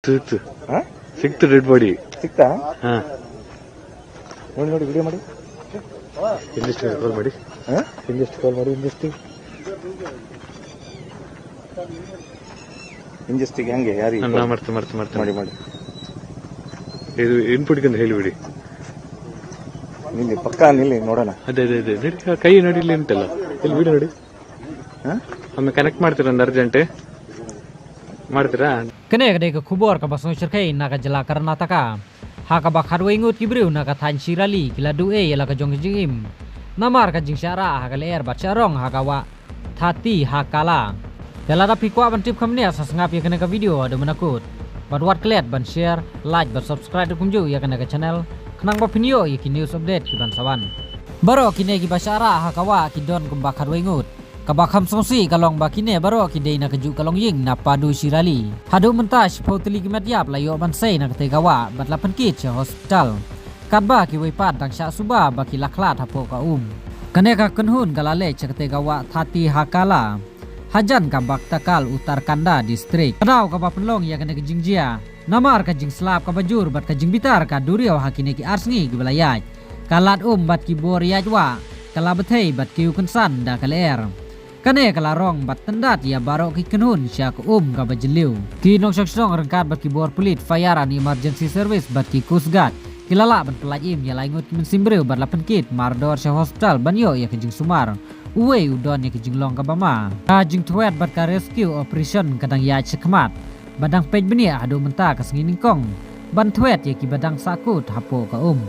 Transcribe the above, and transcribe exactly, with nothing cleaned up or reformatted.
ಸಿಕ್ತು. ಹಾ? ಸಿಕ್ತು ಡೆಡ್ ಬಾಡಿ. ಸಿಕ್ತಾ? ಹಾ. ನೋಡಿ ನೋಡಿ ವಿಡಿಯೋ ಮಾಡಿ. ಇಂಡಸ್ಟ್ರಿ ಕಾಲ್ ಮಾಡಿ. ಹಾ? ಇಂಡಸ್ಟ್ರಿ ಕಾಲ್ ಮಾಡಿ, ಇಂಡಸ್ಟ್ರಿ. ಇಂಡಸ್ಟ್ರಿಗೆ ಹೆಂಗೆ ಯಾರಿಗೆ? ನಾ ಮಾಡ್ತೀನಿ ಮಾಡ್ತೀನಿ ಮಾಡ್ತೀನಿ. ಮಾಡಿ ಮಾಡಿ. ಇದು ಇನ್ಪುಟ್ಗೆ ಅಂತ ಹೇಳಿಬಿಡಿ. ನಿಲ್ಲಿ, ಪಕ್ಕ ನಿಲ್ಲಿ ನೋಡೋಣ. ಅದೇ ಅದೇ ಅದೇ ನಡಿ, ಆ ಕೈ ನೋಡಿ, ಇಲ್ಲಿ ಉಂಟಲ್ಲ, ಇಲ್ಲಿ ವಿಡಿಯೋ ನೋಡಿ. ಹಾ? ಒಮ್ಮೆ ಕನೆಕ್ಟ್ ಮಾಡ್ತೀರಾ ಒಂದು ಅರ್ಜೆಂಟ್ ಮಾಡ್ತೀರಾ? Kane ka dei ka khubor kaba sngewsyrkhei na ka jylla Karnataka, ha kaba khatwei ngut ki briew na ka thaiñ Shirali ki la duh ei ïa la ka jong ka jingim namar ka jingshah rah ha ka lyer bad shah rong ha ka wah Thati ha Kala. Te lada phi kwah ban tip kham nia, sa sngap ïa kane ka video haduh mynakut bad wat klet ban share, like bad subscribe kumjuh ïa kane ka channel, khnang ba phin ïoh ïa ki news update ki ban sa wan. Baroh kine kiba shah rah ha ka wah ki don kumba khatwei ngut. Kaba kham sngewsih ka long ba kine baroh ki dei na kajuh ka longïing na Padu Shirali. Haduh mynta shiphew tylli ki met ïap la ïoh ban sei na katei ka wah bad la pynkit sha hospital. Katba kiwei pat dang shah suba ba ki la khlad hapoh ka um. Kane ka kynhun ka la leit sha katei ka wah Thati ha Kala, hajan ka Bhaktakal, Uttarakhand District. Ka daw kaba pynlong ïa kane ka jingjia namar ka jingslap kaba jur bad ka jingbitar ka duriaw ha kine ki ar sngi kiba la ïaid. Ka lad um bad ki bor ïaid wah ka la bthei bad kiew kynsan da ka lyer. Kane ka la rong bad tyndat ïa baroh ki kynhun sha ka um kaba jylliew. Ki nongshong shnong ryngkat bad ki bor pulit, fire and emergency service bad ki Coast Guard ki la lah ban pyllait im ïa lai ngut ki mynsiem briew bad la pynkit mardor sha hospital ban ïoh ïa ka jingsumar. Uwei u don ïa ka jinglong kaba ma. Ka jingthwet bad ka rescue operation ka dang ïaid shakhmat bad dang peit bniah haduh mynta ka sngi nyngkong ban thwet ïa kiba dang sahkut hapoh ka um.